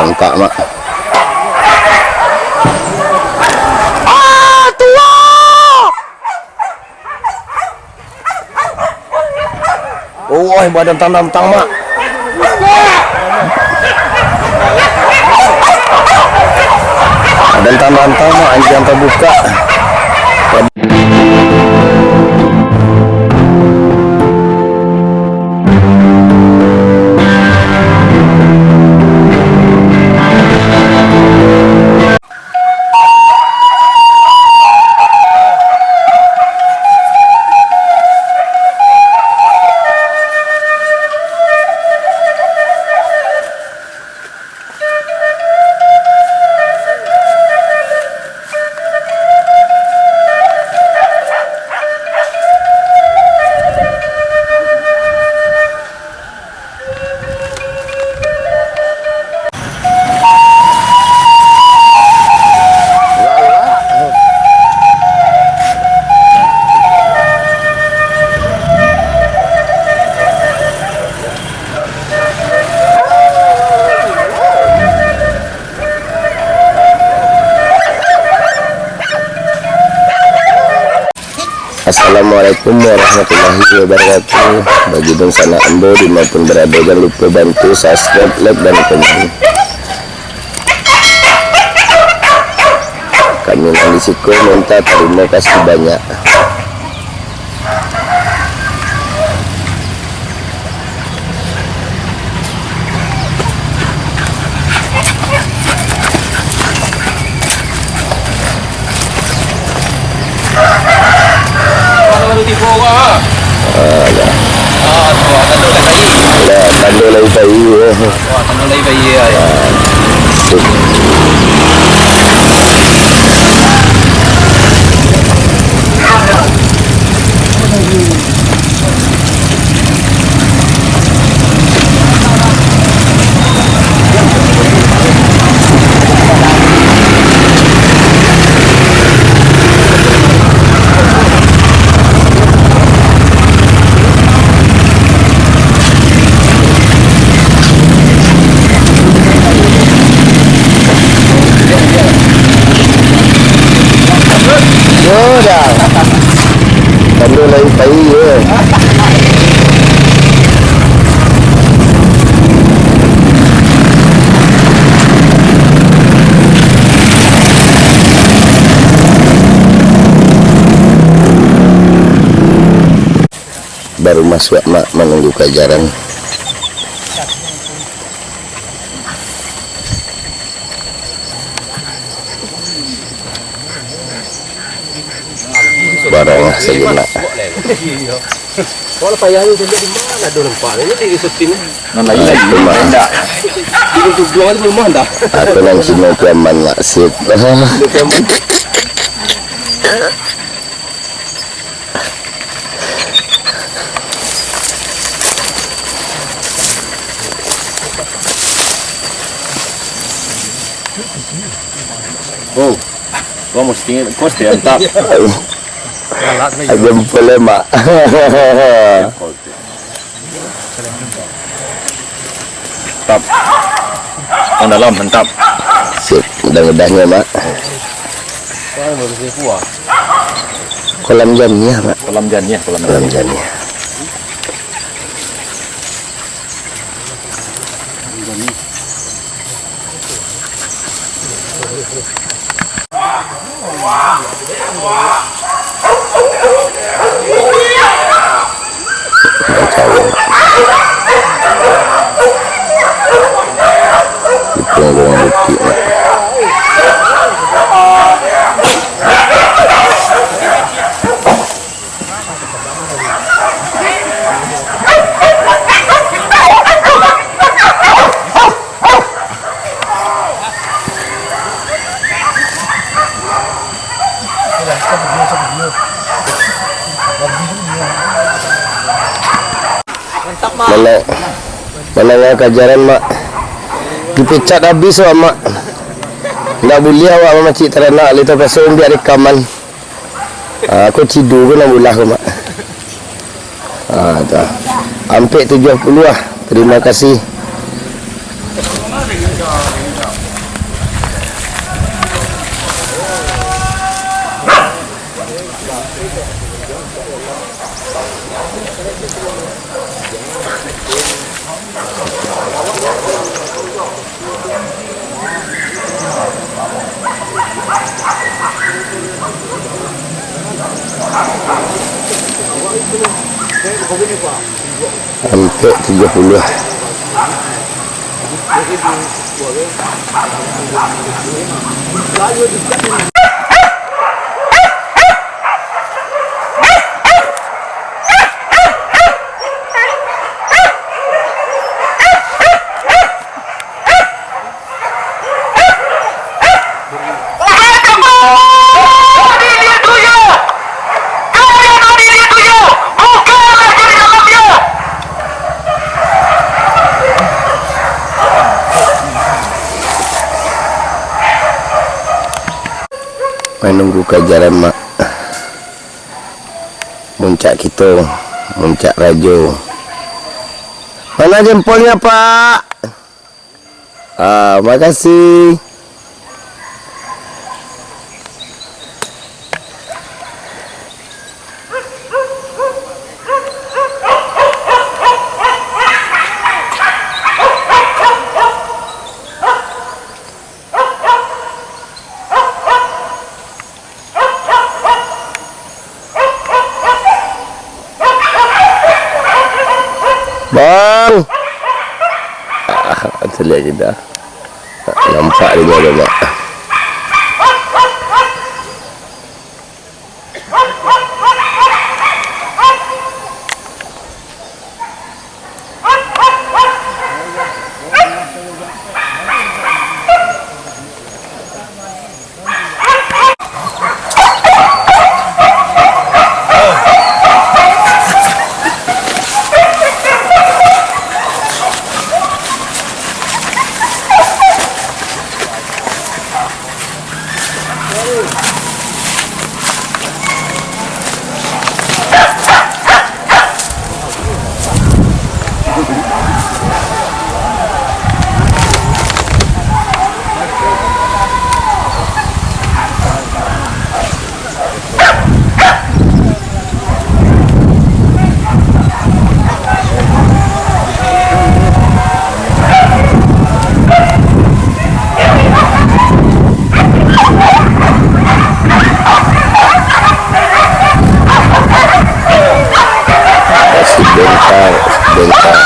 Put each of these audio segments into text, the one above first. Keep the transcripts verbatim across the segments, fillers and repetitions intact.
Angkak, Mak. Ah, tuo! Wah, badan tandang-tandang, Mak. Badan tandang-tandang, Mak, anjiang tabukak. Assalamualaikum warahmatullahi wabarakatuh. Bagi dunsanak ambo dimanapun barado, jan lupo bantu subscribe, like, dan komen. Kami nan di siko minta tarimo kasih banyak. Alah. Alah, tando lai pai. Alah, tando lai pai, yo. Wah, tando lai pai, yo. Ah. Yo, dah. Tando lai pai, yo. Baru masuak, Mak, manunggu ka jaran. Barangah sajo, Mak. Kalau payah ni, sampai di mana ado nampak ni, di syuting. Nan lain lagi, Mak. Di ujung tu belum ada. Aku nan Cino kiaman, Mak. Sip. Dia kiaman. Oh, kau mesti, kau mesti antap. Aja pole, Mak. Mantap. Orang dalam, mantap. Sip, mudah-mudahan ya, Mak. Kolam janiah, Mak. Kolam janiah, kolam janiah. Kolam janiah. Di punggung bukik, Mak. Mano, manangah ka jaran, Mak. Dipecat abih awak, Mak. Ndak buliah awak mamacik taranak, lai tapakso ambiak rekaman. Ah, ko cidu ko nan bulah ko, Mak. Ah, tu. Ampek tujuah puluah ah. Tarimo kasih. Ampek tiga puluh. Manunggu kajaran, Mak. Muncak kito, muncak rajo. Mana jempolnya, Pak? Ah, makasih. Bang! Ah, caliak kita. Nampak di bawah, Bang. Masih bentang, bentang.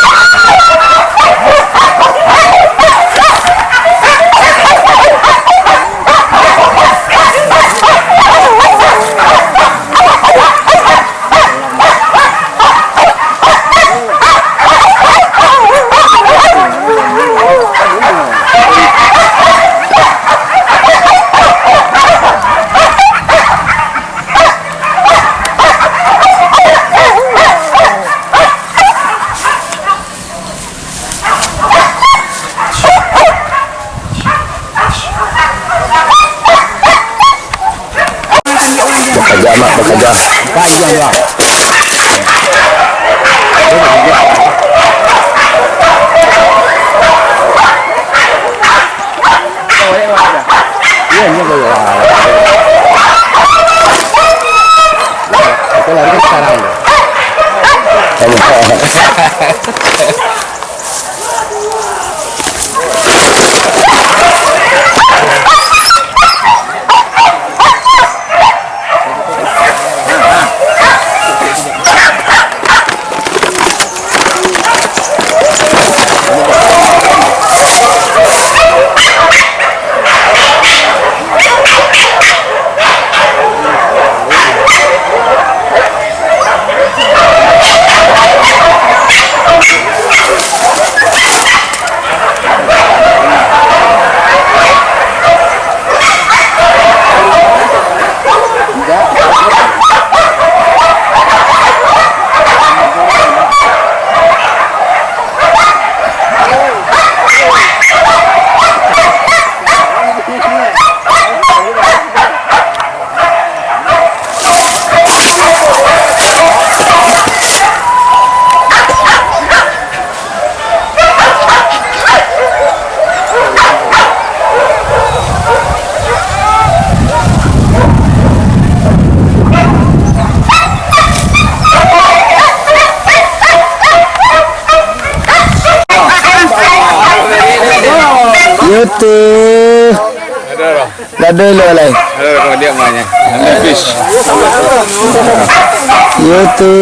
Bakaja, Mak, bakaja. Bakaja, Mak. Kita lari kan sekarang. Itu. Ada lah. Ada lo lai. Ada lah, kalau dia maknanya. Ada fish. Itu.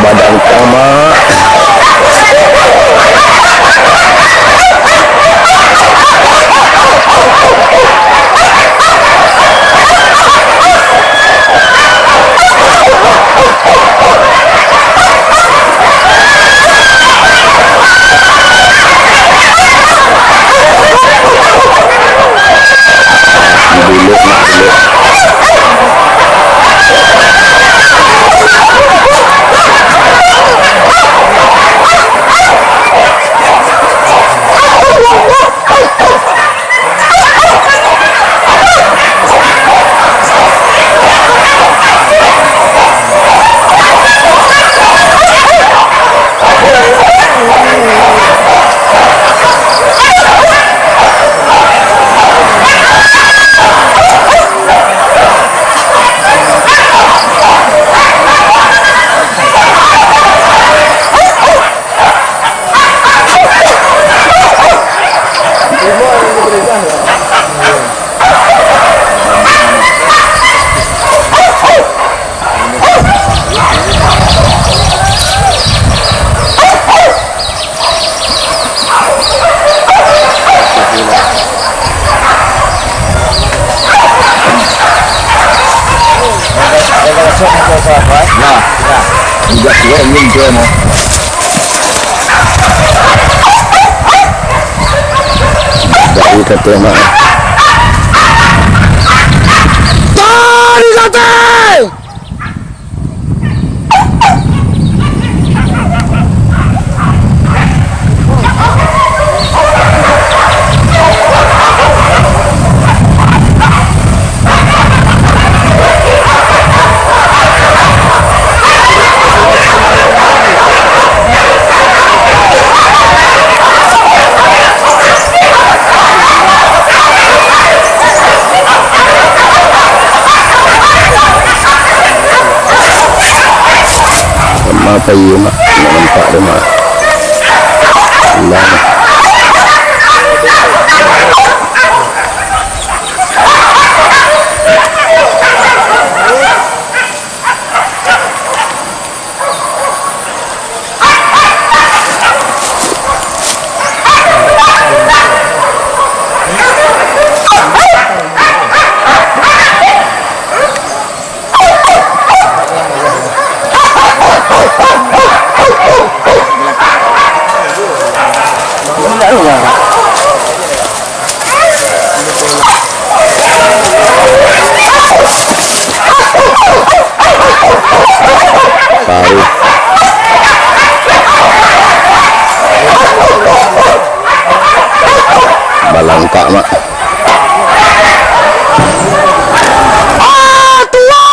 Badan kang, Mak. Nah, juga sudah ingin dia mau. Dari kata mak. Dari kata. Mak, pai, Mak. Nak nampak tu, Mak. Alah. Taruih. Balangkak, Mak. Ah, tuo!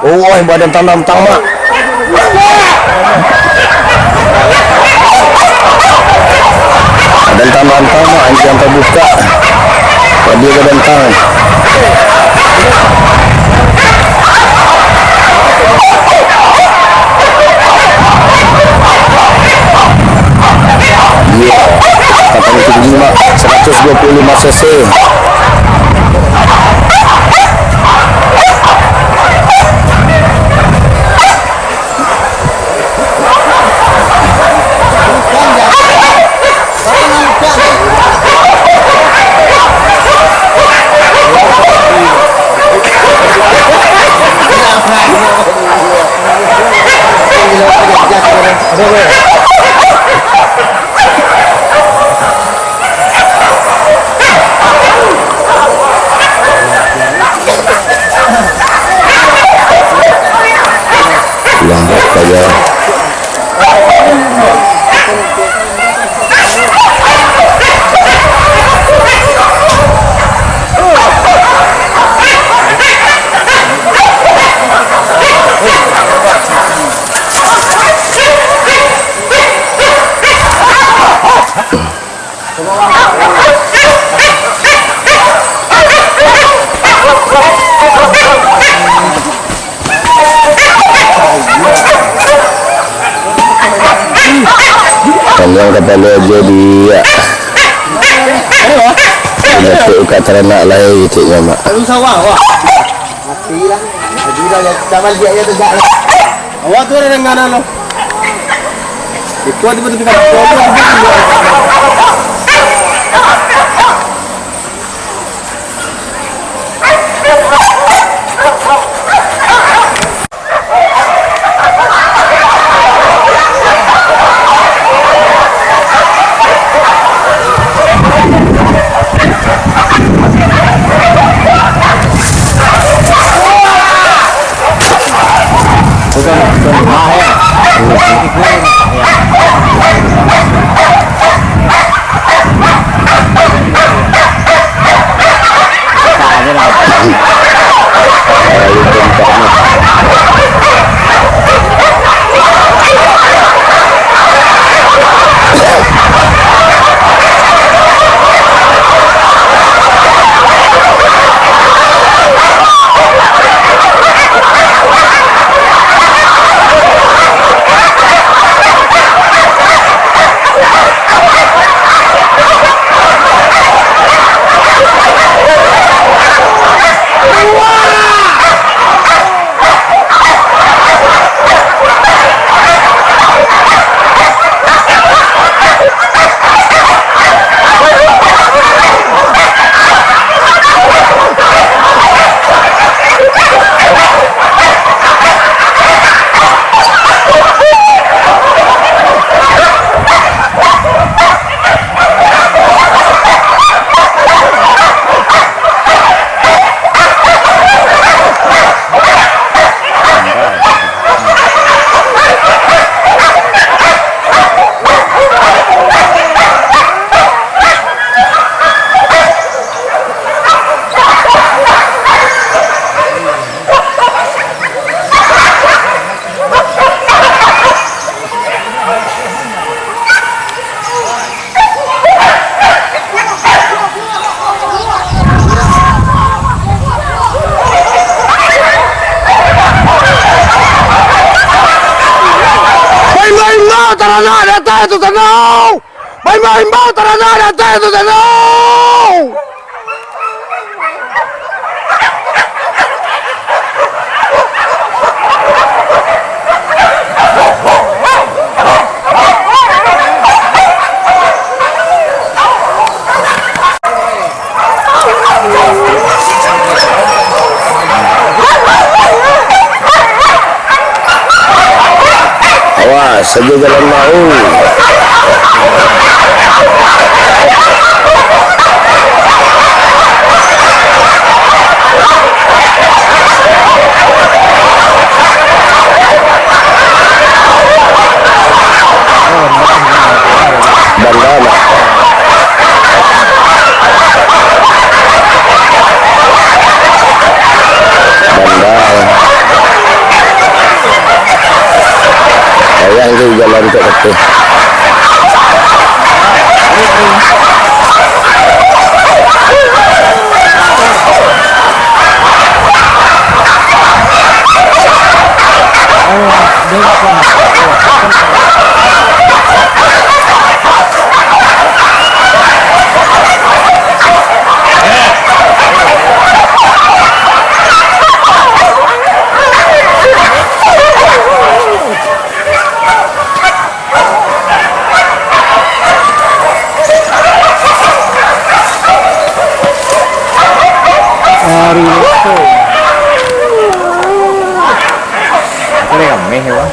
Oi, badan tang-tang, Mak. Badan tang-tang, Mak, anjiang tabuka. Tadi badan tang. Iya, katanya tinggi, Mak, seratus dua puluh lima cc. Panjang kapalo ajo di, ya. Dapat uka taranak lai gitu nyo, Mak. Mati lah. Lagi dah, dah baliak je tegak lah. Awak tu ada dengan anu. Itu ada betul kan. Baimbau-imbau taranak di ateh tu tanau! Baimbau-imbau taranak di ateh tu tanau! Awas, sajo jalan mau. Banda, Mak. Banda. Payah tu jalan tu, betul. Ari Rasul. Boleh rameh ya, Bang?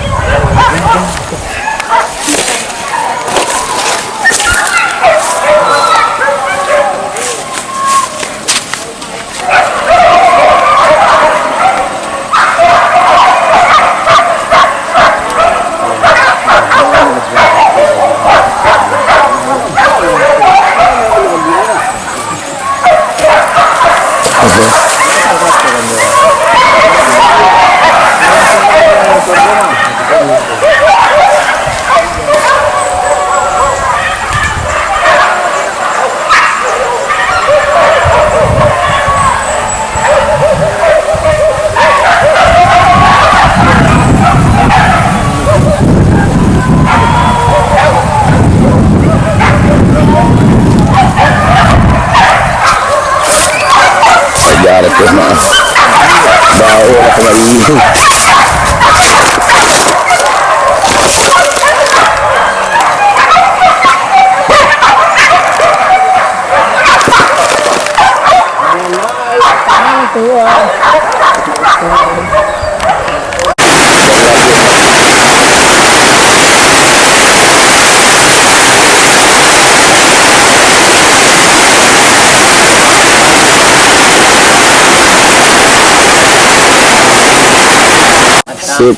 Sip.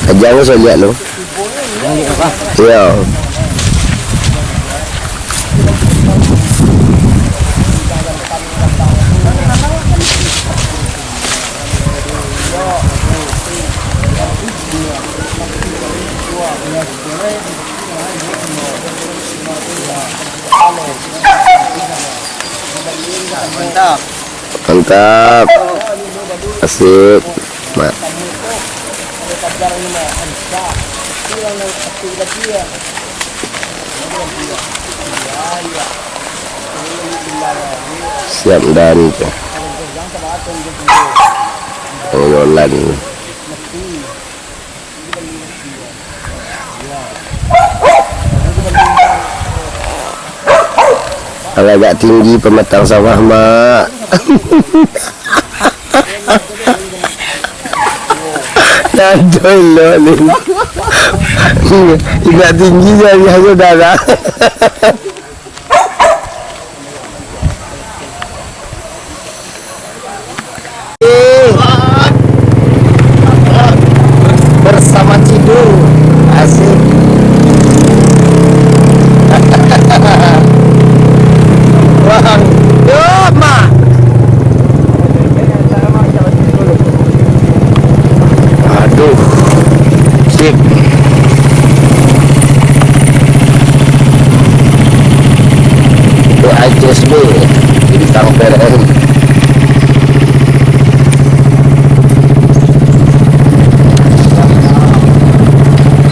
Kajang tu saya lihat tu. Iya. Mantap. Mantap. Asik. Mak. Siap dan tu. Pengelolaan. Alah, agak tinggi pematang sawah, Mak. Aduh, lo ni. Agak tinggi je, biasa darah. Bersama Cidu. Asik. Wah, yo, Mak. Aduh. Sip. Itu H S B. Bintang P R M.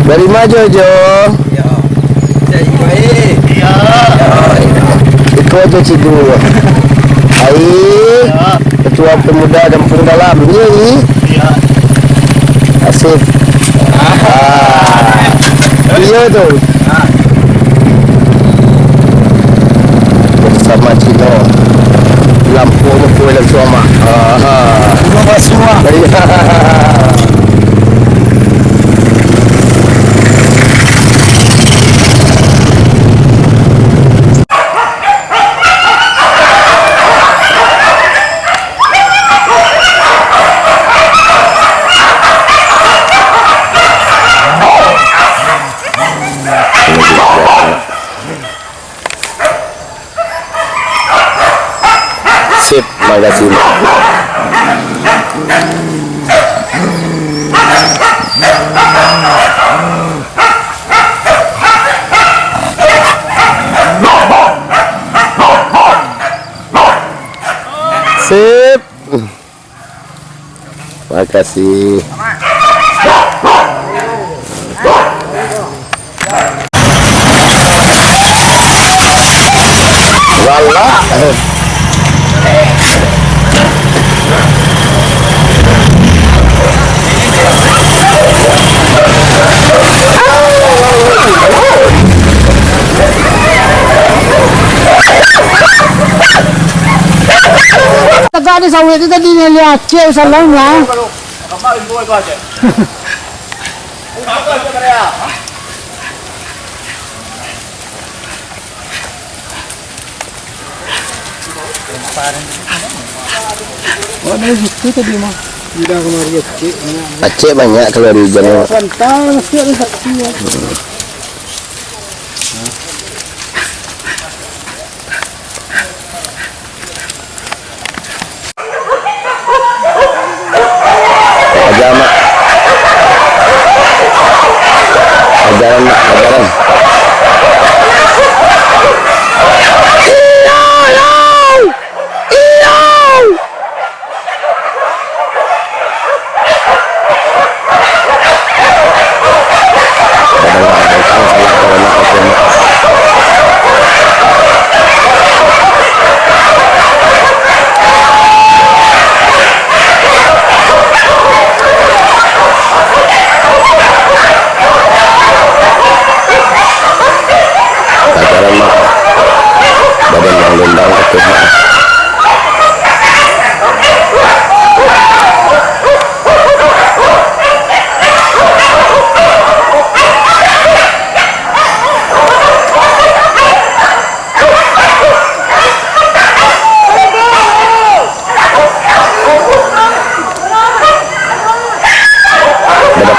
Dari ma, Jo? Yo. Cari baik. Yo. Yo. Iko jo Cidu. Ai. Yo. Ketua Pemuda Kampung Dalam. Ni. Yo. Asik. Ah. Iyo tu. Ah. Bersama Cino. Lampu muka dalam suama. Ah. Udah masuk, ah. Iya. Sip, makasih. Sip. Makasih. Galak. Tagak di sawit tu tadi, ni lihat cek salam lah. Oh, dari situ tadi mah. Udah kemari, Aceh banyak. Aceh banyak kalau di hujan. Pantang, mesti ada saksi ya. Ajaran, Mak. Ajaran, Mak. Ajaran.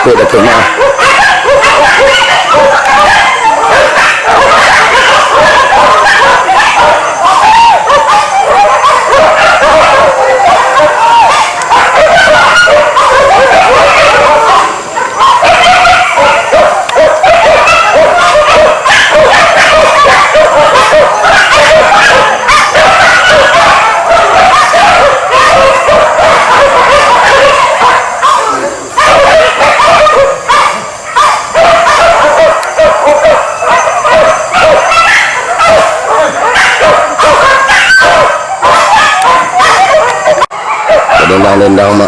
Pek Datuak Mak. Dendang-dendang, Mak.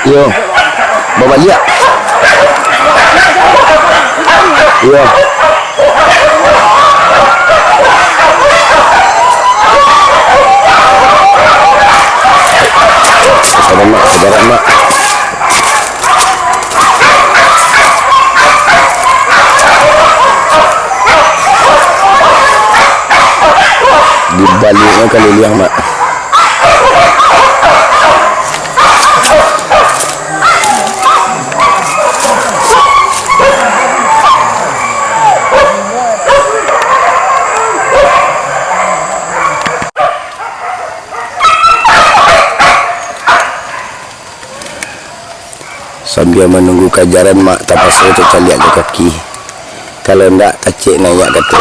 Yo. Babaliak. Yo. Sabar, Mak, sabar, Mak. Dibaliaknyo kaliliang, Mak. Sambia manunggu kajaran, Mak tapaso caliak jo kaki. Kalau ndak, tacek naiak kato.